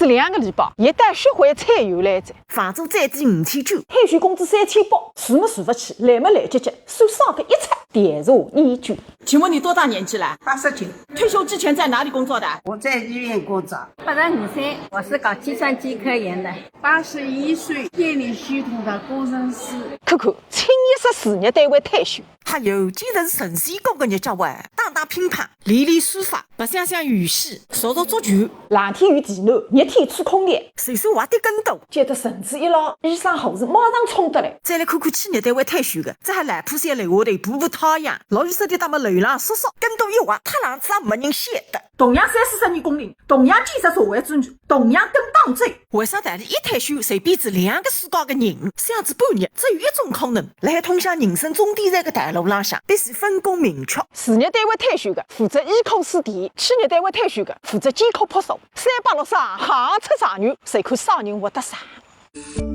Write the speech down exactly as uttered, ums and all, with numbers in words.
两个礼拜，一袋血灰菜油来着。房租最低五千九，退休工资三千八，住么住勿起，来么来急急，算啥个一拆，调查研究。请问你多大年纪了？八十九。退休之前在哪里工作的？我在医院工作。八十五岁，我是搞计算机科研的。八十一岁，电力系统的工程师。看看，清一色事业单位退休。还有，今朝是神仙过个日脚哇，打打乒乓，练练书法，白相相游戏，说说足球。冷天有地暖，热天吹空调，随手滑点跟斗，掼得绳子一拉，衣裳好事马上冲得来。再来看看企业单位退休个，这还来铺些楼下头补补太阳，落雨湿滴答么楼浪索索，跟斗一滑，塌冷子也没人晓得。同样三四十年工龄，同样建设社会主义，同样跟党走。为啥大家一退休随便是两个世界个人，想仔半日，只有一种可能，辣海通向人生终点站个道路浪向，必须分工明确。事业单位退休个，负责医科试点，企业单位退休个，负责艰苦朴素，三百六十行行出状元，就看啥人活得长。